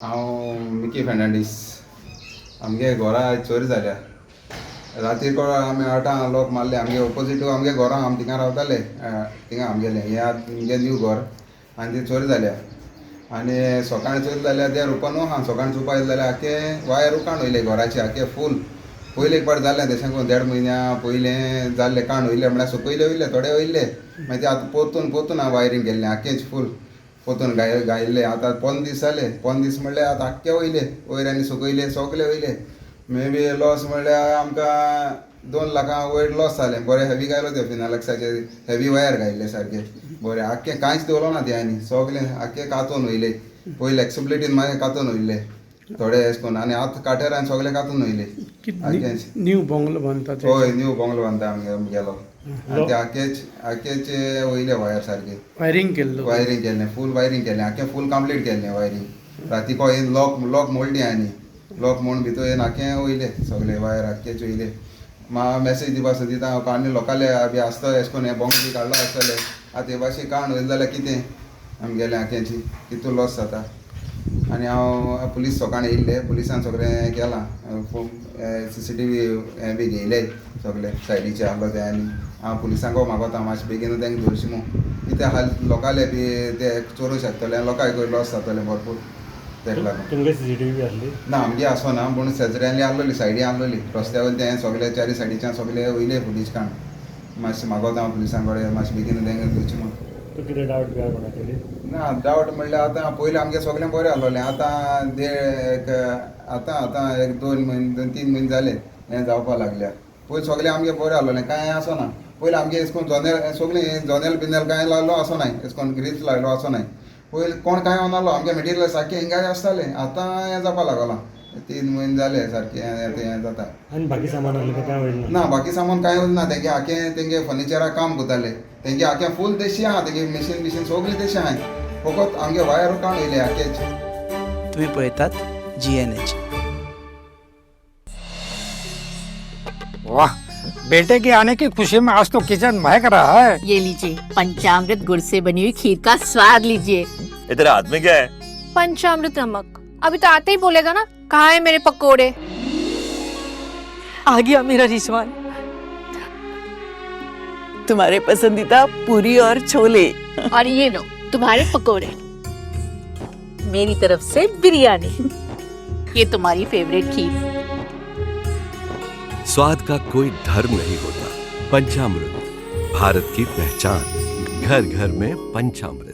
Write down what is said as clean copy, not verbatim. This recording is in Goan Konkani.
हांव मिकी फेर्नांडीस. आमगे घरा चोरी जाल्या. राती कोण आमी 8 लोक मारले. आमगे ओपोजीट आमगे घरां, आमी थिंगा रावताले. थिंगा आमगेलें हें आतां आमगे न्यू घर आनी ती चोरी जाल्या. आनी सकाळीं चोरी जाल्या देर ओपन आहा. सकाळीं चोवपा येयले जाल्यार आख्खे वायर काण वयले घराचे आख्खे फूल. पयले एक पाट जालें तशें करून 1.5 म्हयन्या पयलें जाल्लें काण वयले म्हळ्यार सुकयले वयले थोडे वयले. मागीर ते आतां पोरतून पोरतून हांव वायरींग केल्लें आख्खेच फूल पोतून गायिल्ले. आतां 15 दीस जाले. 15 दीस म्हणल्यार आतां आख्खे वयले वयर आनी सुकयले सगले वयले. मे बी लॉस म्हणल्यार आमकां 2 लाखां वयर लॉस जालें. बरें हेवी गायलो ते फिनालक्साचे हेवी वायर गायिल्ले सारके बरें आख्खे कांयच दवरलो ना ते आनी सगलें आख्खे कातून वयले. पयले एक्सिबिलिटीन मागीर कातून वयले थोडे अशें करून आनी आतां काटेरान सगले कातून वयले. न्यू बंगलो बांदता? हय, न्यू बंगलो बांदता आमगेलो. आनी ते आख्खेच आख्खेच वयले वायर सारके. वायरींग केल्लो? वायरींग केल्लें, फूल वायरींग केल्लें, आख्खें फूल कंप्लीट केल्लें वायरींग. राती येवन लॉक लॉक मोडली आनी लॉक मोडून भितर येवन आख्खें वयले सगले वायर आख्खेच वयले. म्हाका मॅसेज दिवपा सोदिता हांव आनी लोकांले बी आसतले अशें करून हें बोंगलो बी काडलो आसतले. आतां हे भाशेन काण वयले जाल्यार कितें आमगेलें आख्ख्याची कितू लॉस जाता. आनी हांव पुलीस सकाळीं येयल्ले, पुलिसान सगळें केलां, CCTV हें बी घेयले सगळे सायडीचे आहलो ते. आनी हांव पुलिसांक मागोता मातशें बेगीन तांकां धरचें म्हूण, कित्याक हाल लोकांले बी ते चोरूंक शकतले आनी लोकांक लॉस जातलें भरपूर तेका लागून. तुमगे CCTV आसली? ना, आमगे आसना, पूण शेजऱ्यांली आहलोली, सायडी आहलोली रस्त्या वयले तें सगळे चारी सायडीच्यान सगळे वयले फुटेज काण. मातशें मागोता हांव पुलिसां कडेन मातशें बेगीन तांकां धरचें म्हूण. तूं कितें डावट बी आहा कोणाचेर? ना, डावट म्हणल्यार आतां पयलीं आमगें सगळें बरें आहलोलें. आतां देड एक आतां आतां एक 2 म्हयने 2-3 म्हयने जाले हें जावपा लागल्या. पयलीं सगळें आमगें बरें आहलोलें, कांय आसना. पयलीं आमगें अशें करून जनेल सगळीं जनेल बिनेल कांय लायलो आसनाय, अशें करून ग्रील्स लायलो आसनाय. पयलीं कोण कांय वनालो, आमगे मटेरियल सारकें हिंगाय आसतालें. आतां हें जावपा लागलां, 3 म्हयने जाले सारकें हें जाता. आनी बाकी सामान आहलें तें कांय वयलें ना, बाकी सामान कांय ना. तेंगे आख्खें तेंगे फर्निचराक काम करताले, तेंगे आख्खें फूल देशी आहा. तेंगे मशीन बिशीन सगळें देशी आहाय, फकत आमगे वायर काण वयले आख्खेच. तुम्ही पळयतात GNH. वाह, बेटे के आने की खुशी में आज तो किचन महक रहा है। ये लीजिए, पंचामृत गुड़ से बनी हुई खीर का स्वाद लीजिए। ये तेरे हाथ में क्या है? पंचामृत नमक। अभी तो आते ही बोलेगा ना, कहाँ है मेरे पकोड़े। आ गया मेरा रिजवान। तुम्हारे पसंदीदा पूरी और छोले। और ये लो तुम्हारे पकोड़े, मेरी तरफ से बिरयानी, ये तुम्हारी फेवरेट खीर। स्वाद का कोई धर्म नहीं होता। पंचामृत, भारत की पहचान, घर घर में पंचामृत।